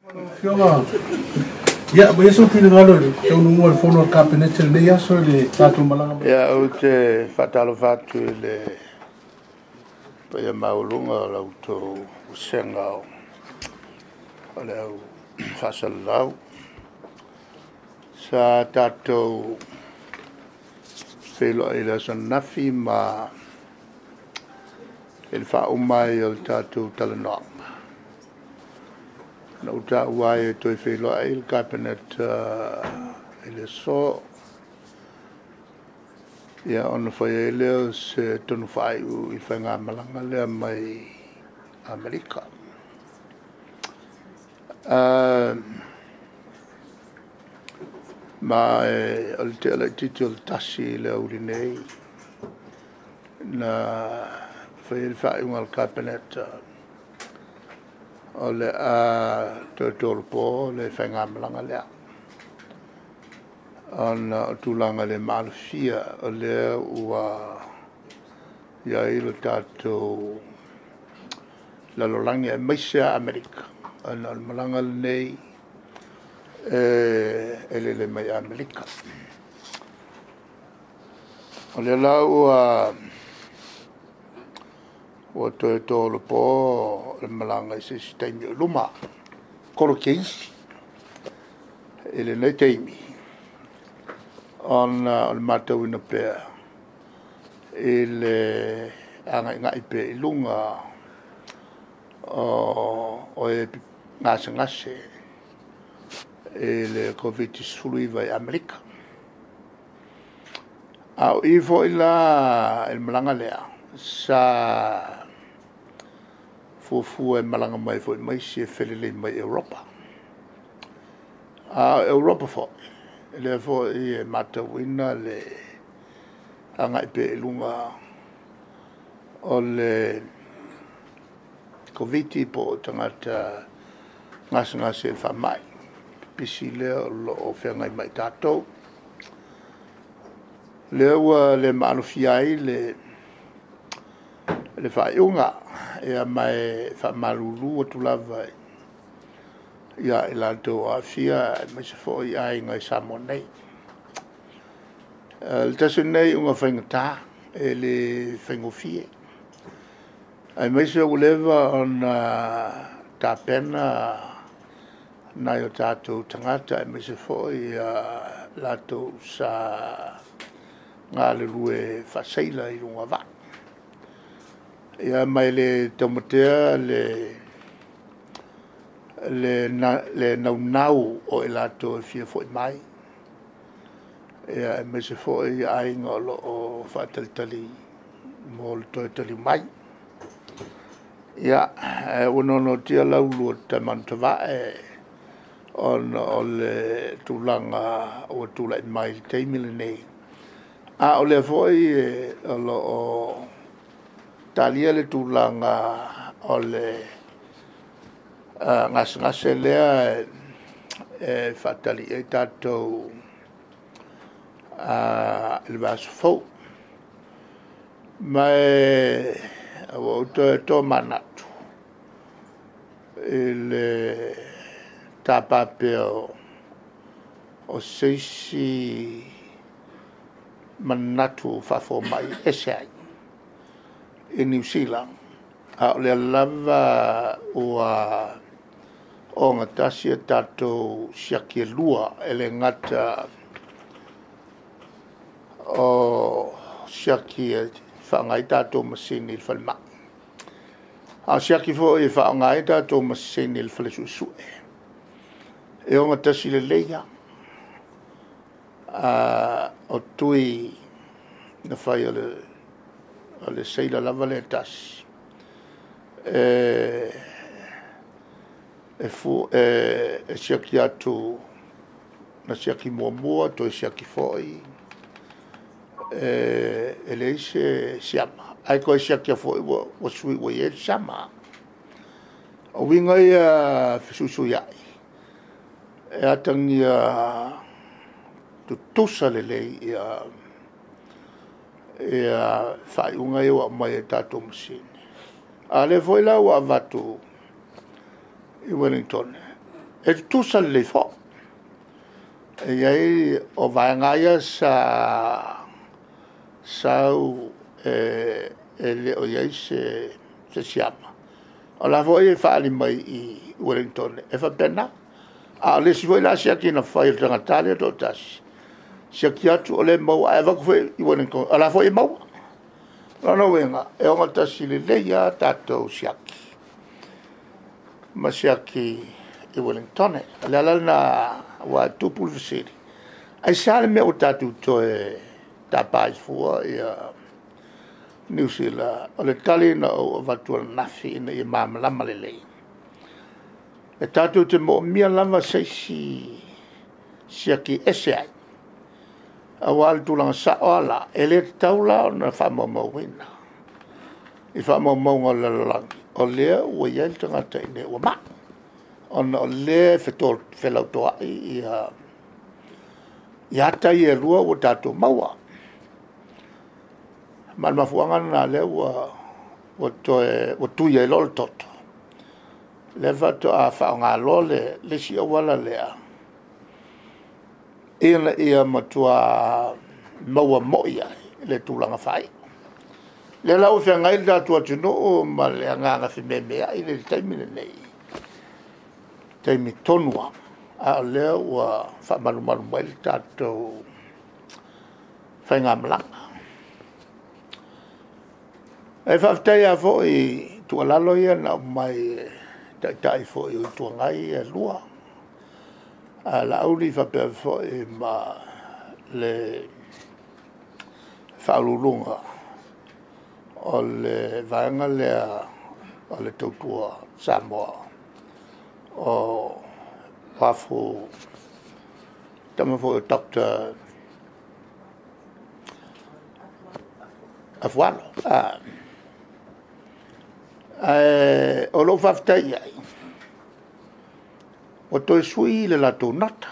Afioga, ia, ua i ai sou finagalo i le taunuuga o le fono a le Kapeneta i lenei aso i le tatou malaga mai. Ia, ou te faatalofa atu i le paia maualuga o la outou vasega o le au faasalalau. Sa tatou feiloai i le aso ananafi ma i le faauma ai o le tatou talanoaga, na ou taua ai e toe feiloai le Kapeneta i le aso, ia ona fai ai lea o se tonu faaiu i le faigamalaga lea mai Amerika. Ma o le tea laitiiti o le 1:00 i le aoauli nei na fai ai le faaiuga a le Kapeneta o le a toe tolopo le faigamalaga lea, ona o tulaga le maalofia o lea ua i ai le tatou lalolagi aemaise lava Amerika, ona o le malaga lenei e lele mai Amerika. O lea la ua toe tolopo le malaga i se isi taimi o i luma, kolosi i lenei taimi, ona o le matauina pea i le agaigai pea i luga o e gasegase i le Koviti-19 i Amerika. A o i foi la i le malaga lea, sa fuafua e malaga mai ai foi ma isi e felelei mai Europa. A o Europa foi, lea foi e matauina le agai pea i luga o le Koviti po o tagata gasegase i le faamai pipisi lea o lo o feagai ma i tatou. O lea ua le maalofia ai le faaiuga, ia ma e faamalulu atu lava ia i latou o aafia aemaise foi aiga i Samoa nei. O le tasi lenei iuga faigata, e le faigofie, aemaise ua leva ona tapena nai o tatou tagata aemaise foi latou sa galulue faa-seila i luga o vaa. Ia ma e le taumatea le naunau o i latou e fia foi mai, aemaise foi aiga o lo o faatalitali mo le toe taliu mai. Ia, ae ua noanoatia laulu o Taemanutavae ona o le tulaga ua tulai mai i le taimi lenei, a o lea foi o lo o talia le tulaga o le gasegase lea e faatali i ai tatou i le vaiaso fou. Ma ua ou toe tomanatu i le tapa pea o se isi manatu faafomai e ese ai i Niu Sila, a o lea lava ua ogatasi a tatou siaki e lua, e le gata o siaki e faaaoga ai tatou masini i le falemai, a o siaki foi e faaaoga ai tatou masini i le fale suesue, e ogatasi lelei lava. O tui na fai e le seila lava lea e tasi, e siaki atu, na siaki muamua toe siaki foi, e leai se siama, ae toe siaki atu foi ua sui ua i ai le siama. O uiga ia fesuisuiai, e atagia tutusa lelei faaiuga ia ua aumai e tatou masini. A o lea foi la ua avatu i Ueligitone, E tutusa lelei foi. E i ai o vaega ia sa sau e le o i ai se siama, o la foi e faaali mai i Ueligitone, e faapena. A o le isi foi la siaki na fai e le tagata lava lea e toatasi, siaki atu o lea e maua, ae avatu foi i Ueligitone, o la foi e maua. O lona uiga, e ogatasi lelei lava tatou siaki ma siaki i Ueligitone. O le ala lena aua e tupu le fesili, aisea le mea ua tatou toe tapa ai fua Niu Sila? O le tali na ou avatu ananafi ina ia malamalama lelei, e tatou te moomia lava se isi siaki ese ai, aua o le tulaga sao lava la, e le tatau la ona faamaumauina i faamaumauga o le lalolagi, o lea ua i ai le tagata i inei ua mai, ona o lea e felautoai ata ia e lua ua tatou maua. Ma o le mafuaaga lena o lea ua tui ai loa le toto, lea faatoa faaaoga loa le isi auala lea, ina ia matua maua moi ai le tulaga faaiu. O lea la ua feagai le tatou atunuu ma le agaga fememeai lea i le taimi lenei, taimi tonu lava, a o lea ua faamalumalu mai le tatou faigamalaga. E faafetai lava foi i tuualalo ia na aumai e Taitai foi o Itu Agai ia e lua, a Laauli faapea foi ma le Ofisa Sili o Pulega o le vaega lea o le Tautua Samoa o le tama foi o Dr. Afualo. Ae o lou faafetai i ai, ua toe sui le latou nota.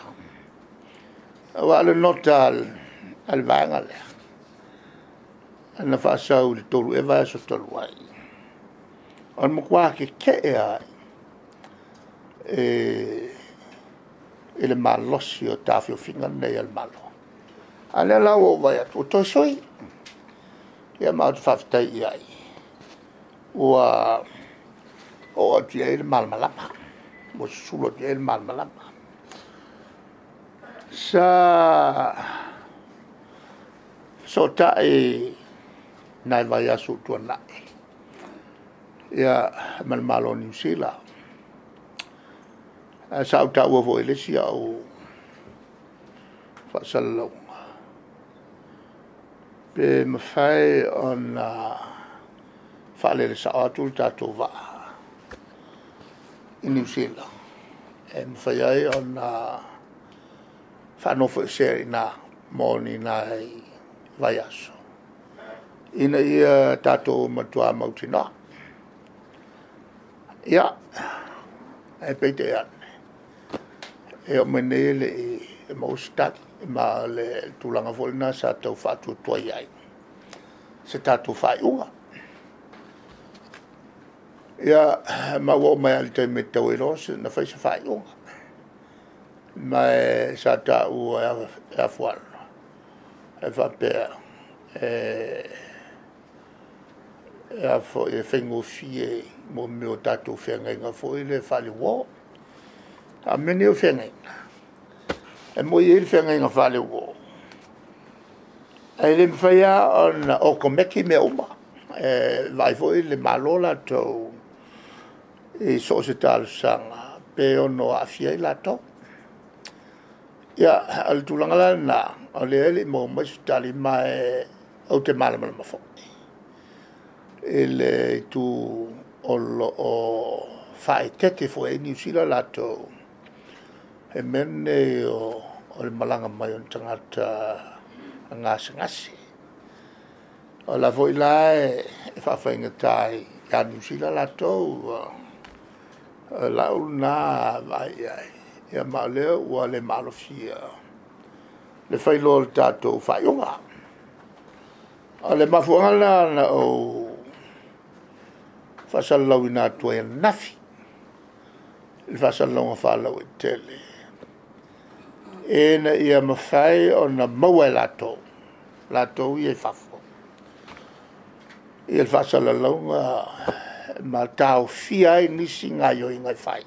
Aua o le nota a le vaega lea, na faasau i le 3 ea vaiaso talu ai, o le matua tetee lava i le malosi o taofiofiga nei a le Malo. A o lea la ua ou vaai atu ua toe sui. Ia ma ou te faafetai i ai, ua oo atu i ai le malamalama, ua susulu atu i ai le malamalama. Sa fesootai i nai vaiaso ua tuanai ma le Malo o Niu Sila, ae sa ou taua foi i le isi au faasalalauga, pe mafai ona faalele sao atu le tatou vaa i Niu Sila e mafai ai ona faanofoesea i ina mo ni nai vaiaso, ina ia tatou matua mautinoa. Ia, ae peitai ane, e oo mai nei e le i maua se tali. Ma o le tulaga foi lena sa tau faatuatuai ai se tatou faaiuga. Ia, ma ua oo mai lava i le taimi e tatau ai loa ona fai se faaiuga. Ma sa taua e Afualo, e faapea, e faigofie mo mea o tatou feagaiga foi lea faale-uo. A o mea nei o feagaiga, e moni e i ai le feagaiga faale-uo, ae le mafai lava ona otomeki mea uma. E vaai foi le Malo latou i so o se talosaga pe ono aafia ai latou. Ia, o le tulaga la lena, o lea e le i maua mai se tali, ma ou te malamalama foi i le itu o lo o faaeteete foi i ai Niu Sila latou i mea nei o le malaga mai o ni tagata gasegase. O la foi la e faafaigata ai ia Niu Sila latou, o lau lena vaai i ai, ia ma o lea ua le maalofia le fai loa o le tatou faaiuga. O le mafuaaga lena na ou faasalalauina atu ai ananafi. le faasalalauga faalauaitele ina ia mafai ona maua e latou, latou ia i fafo le faasalalauga ma taofia ai nisi gaoioiga e fai.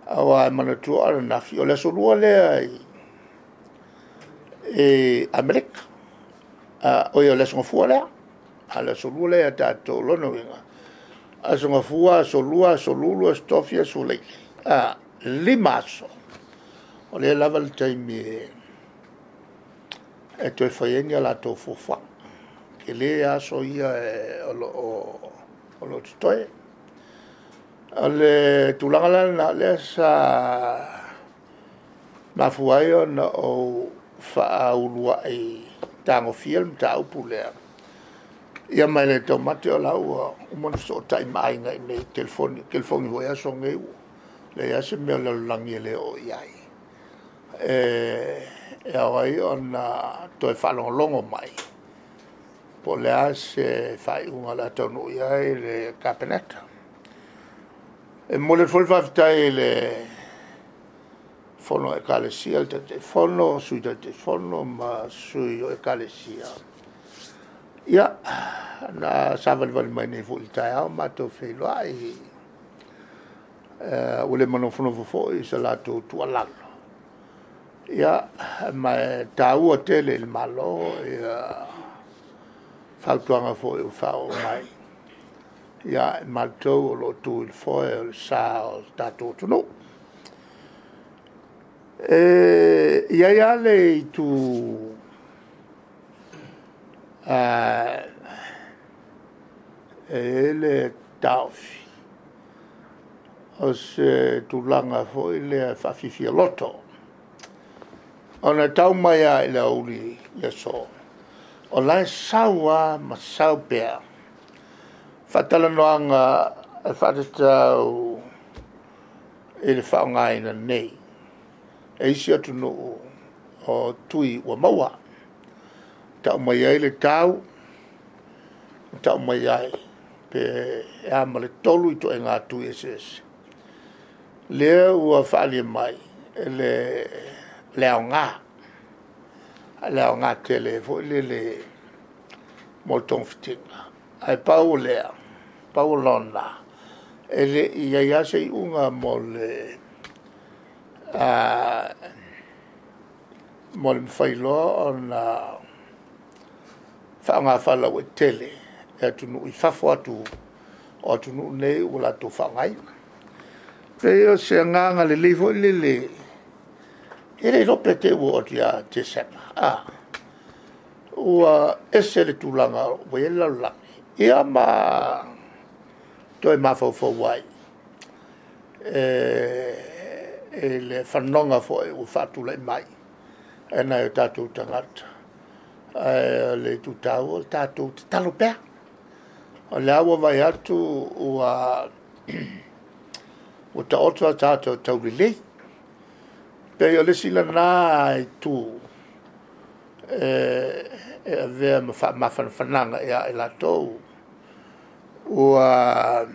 Aua e manatua o ananafi o le Aso Lua lea i Amerika, oi o le Aso Gafua lea, a o le Aso Lua lea ia tatou. O lona uiga, Aso Gafua, Aso Lua, Aso Lulu, Aso Tofi, Aso Faraile, 5 aso, o lea e lava le taimi e toe fai ai ni a latou fuafuaga. E tele aso ia o lo o totoe. O le tulaga la lena o lea sa mafua ai ona ou faauluai tagofia le mataupu lea, ia ma e le taumate o la ua uma ona fesootai ma aiga i inei i telefoni, o telefoni foi i aso nei ua leai lava se mea o le lalolagi e le oo i ai, e ao ai ona toe faalogologo mai po o le a se faaiuga o le a taunuu i ai le Kapeneta. E momoli atu foi le faafetai i le Fono a Ekalesia, le Taitaifono, Sui Taitaifono ma sui o Ekalesia, ia, na savalivali mai nei foi i le taeao matou feiloai, ua le manofonofo foi se latou tuualalo, ia, ma e taua tele i le Malo fautuaga foi ua faaoo mai ia i matou o lo o tu i le foe o le sa o le tatou atunuu. E i ai lava le itu e i ai le taofi, o se tulaga foi lea faafiafia loto, ona e tau mai lava i le aoauli i le aso, o la e sau lava ma sau pea faatalanoaga e faatatau i le faaaogaina nei e isi atunuu o tui ua maua, tau mai ai le tau, tau mai ai pe a ma le 3 ituaiga tui eseese, lea ua faaalia mai le aoga, le aoga tele foi lele mo le togafitiga. Ae pau o lea, pau o lona, e le i i ai lava se iuga mo le mafai loa ona faaaoga faalauaitele e atunuu i fafo atu o atunuu nei ua latou faaaogaina. E pei o se agaga lelei foi lele, e le iloa pe te i ua oo atu ia Tesema ua ese le tulaga ua i ai le lalolagi, ia ma toe mafaufau ai i le fanoga foi ua faatulai mai e nai o tatou tagata. Ae o le itu taua, tatou tatalo pea. O lea ua vaai atu ua taoto a tatou taulelei. E pei o le isi lena itu e avea ma faamafanafanaga ia i latou ua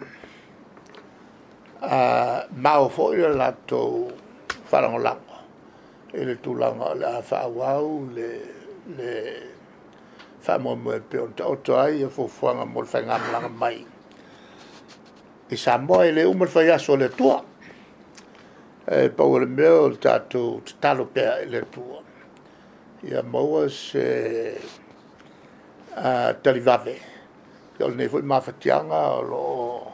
mao foi le latou faalagolago i le tulaga o le a faaauau le faamoemoe e pei ona taoto ai fuafuaga mo le faigamalaga mai i Samoa. E le uma le faiaso o le Atua, ae pau o le mea o le tatou tatalo pea i le Atua ia maua se tali vave. O lenei foi mafatiaga o lo o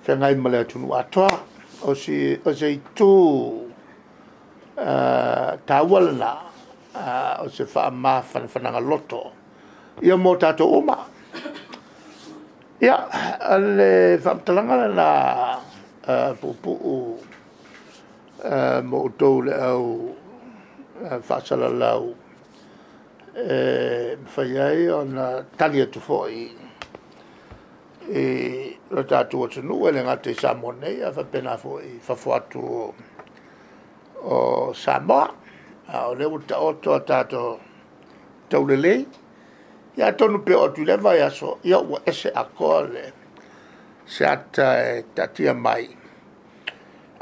feagai ma le atunuu atoa. O se itu taua lena, o se faamafanafanaga loto ia mo tatou uma. Ia, o le faamatalaga lena puupuu mo outou le au faasalalau e mafai ai ona tali atu foi i lo tatou atunuu, e le gata i Samoa nei, ae faapena foi i fafo atu o Samoa. A o lea ua taoto a tatou taulelei, ia atonu pe oo atu i lea vaiaso, ia ua ese atoa se ata e taatia mai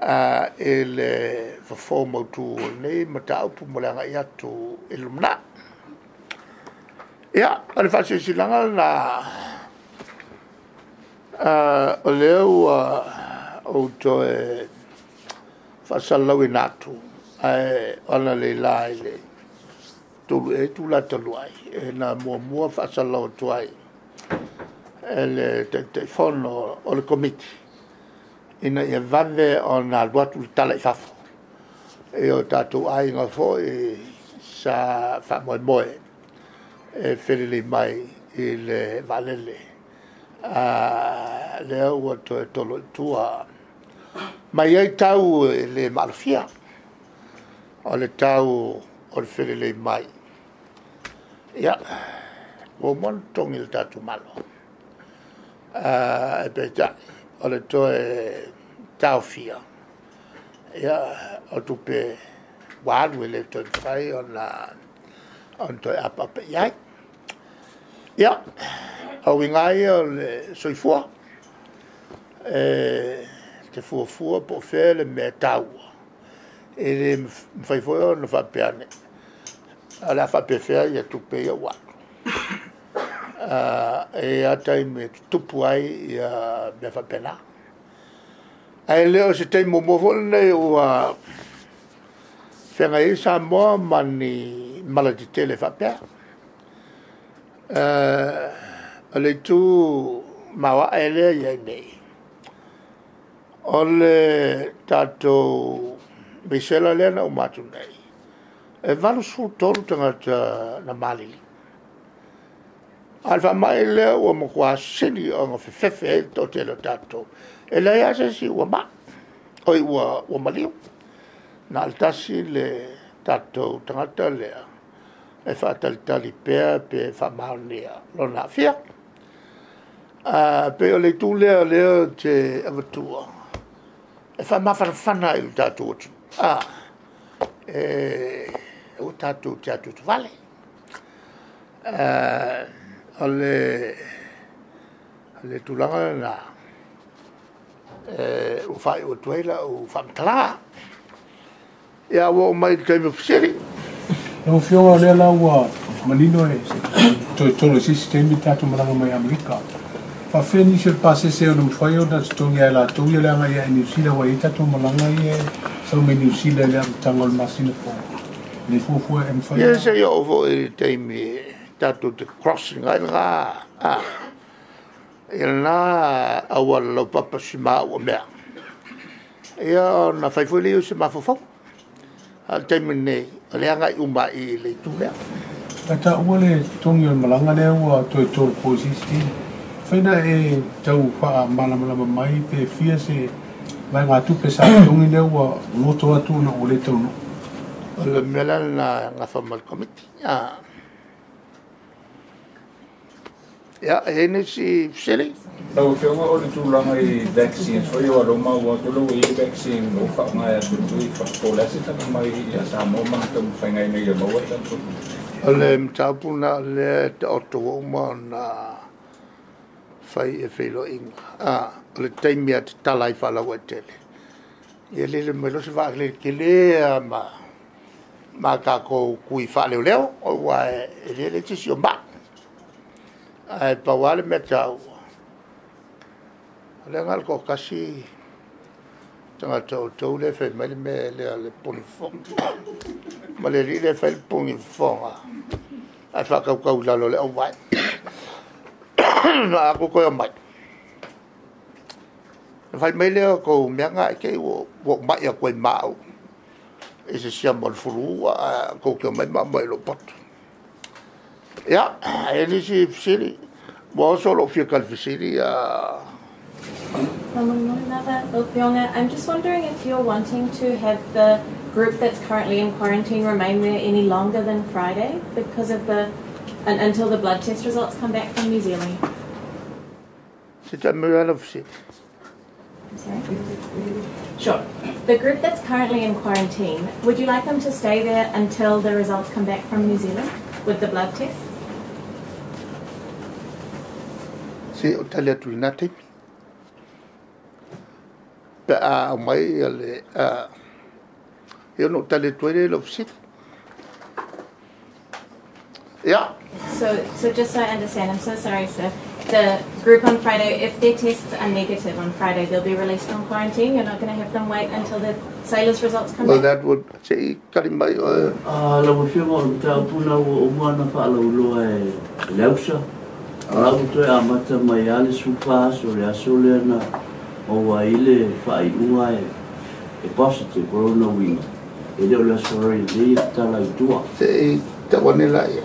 I le fofo mautu o lenei mataupu mo le agai atu i le lumanai. Ia, o le faasilasilaga lena o lea ua ou toe faasalalauina atu, ae o analeila i le 3 ea itula talu ai, na muamua faasalalau atu ai e le Taitaifono o le Komiti, ina ia vave ona alu atu le tala i fafo i o tatou aiga foi sa faamoemoe e felelei mai i le vaalele lea ua toe tolo i tua, ma e i ai tau e le maalofia, o le tau o le felelei mai. Ia, ua uma ona totogi e le tatou Malo, ae peitai, o le toe taofia, ia, o tupe ua alu e le toe mafai ona toe apaapa i ai. Ia, o uiga lava ia o le soifua, e te fuafua po o fea le mea e taua, e le mafai foi ona faapea ane, o le a faapefea tupe ia ua alu. E i ai lava taimi e tutupu ai mea faapena. Ae le o se taimi muamua foi lenei ua feagai ai Samoa ma ni mala tetele faapea. O le itu maoae lea e i ai nei, o le tatou misela lea na uma atu nei, e 83 tagata na maliliu. A o le faamai lea ua matua sili ona fefefe ai le toatele o tatou, e leai lava se isi ua ua maliu. Na o le tasi le tatou tagata lea e faatalitali pea pe faamaonia lona aafia. E pei o le itu lea o lea ou te avatua, e faamafanafana ai i lo tatou atunuu, aua tatou te atuatuvale. O le tulaga lena ua faaiu atu ai lau faamatalaga. Ia, ua oo mai i le taimi o fesili. Lau Afioga, o lea la ua manino e toe tolo i se isi taimi le tatou malaga mai Amerika. Faafefea nisi o le pasese ona mafai ona totogi e latou ia le agai i Niu Sila, ua i ai tatou malaga ia e sau mai Niu Sila i le amataga o le masina fou. Le fuafua e mafai? Ia, se i oo foi i le taimi tatou te crossing ai lena, i lena auala laupapa sima ua mea. Ia, ona fai foi lea o se mafaufauga. A o le taimi lenei, o le agai uma i le itu lea. Ae taua le totogi o le malaga lea ua toe tolopo i se isi taimi. Mafai na e tau faamalamalama mai pe fia se vaegatupe sa totogi lea ua goto atu ona ua le taunuu? O le mea la lena e gafa ma le Komiti. Ia, e i ai nisi fesili? Lau Afioga, o le tulaga i vaccines foi o alo maua atu ua i ai vaccine o faaaoga e atu i fafo, o le a se tala mai ia Samoa ma taumafaiga ina ia maua tatou? O le mataupu lena o lea e taoto ua uma ona fai e feiloaiga. O le taimi e tatala ai faalauaitele, ia lele mai loa se vaalele tele lava ma tatou tui faaleoleo, aua e le leai se isi o mai. Ae pau lava le mea taua, o lea na o le toatasi tagata o outou lea e fai mai le mea lea o le puni fofoga. Ma le alii lea e fai le puni fofoga, ae faatautau i lalo o le auvae. A tou toe omai, ona fai mai lea o tou mea na i te i ua ou mai atu ai ma au i se siama o le fulu, ae tou te omai ma aumai i lou poto. Ia, e i ai nisi fesili? Ua oso lou fia tali fesili. I'm just wondering if you're wanting to have the group that's currently in quarantine remain there any longer than Friday because of the and until the blood test results come back from New Zealand. Se ta me ala fesili. I'm sorry? Sure. The group that's currently in quarantine, would you like them to stay there until the results come back from New Zealand with the blood test? Se o tali atu i lena taimi. Pe a aumai ia le ia ona ou tali atu ai lea i lau fesili. Ia. So just so I understand, I'm so sorry, sir. The group on Friday, if their tests are negative on Friday, they'll be released from quarantine. You're not going to have them wait until the sailors' results come Well, back? that would, se i tali mai oe. Lau Afioga, o le mataupu lena ua uma ona faalauiloa e le ausa. O la ua toe amata mai lava le 14 aso, le aso lea na maua ai le faaiuga e positive. O lona uiga, e le o le aso lelei e tatala i tua. Se i tau ane la ia.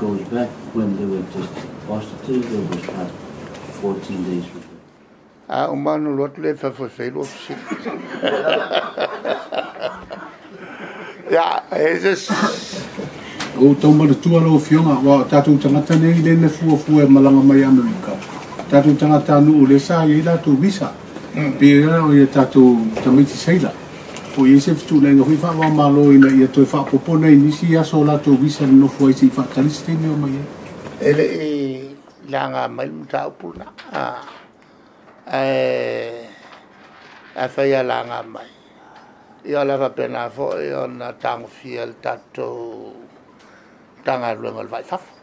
Goes back when they were tested positive, they will start 14 days with them. A uma ona alu atu lea e fafo e fai lua fesili. Ia, e se Ua ou tau manatua lau Afioga, aua o tatou tagata nei lea na fuafua e malaga mai Amerika, o tatou tagatanuu lea sa i ai latou visa, pei la o ia tatou tamaiti seila. Po o i ai se fetuunaiga foi faava-o-Malo ina ia toe faaopoopo nai nisi aso o latou visa e nonofo ai se i faatali se taimi e omai ai. E le i laga mai le mataupu lena, ae afai e laga mai, ia o le a faapena foi ona tagofia e le tatou Matagaluega o le Vai i Fafo.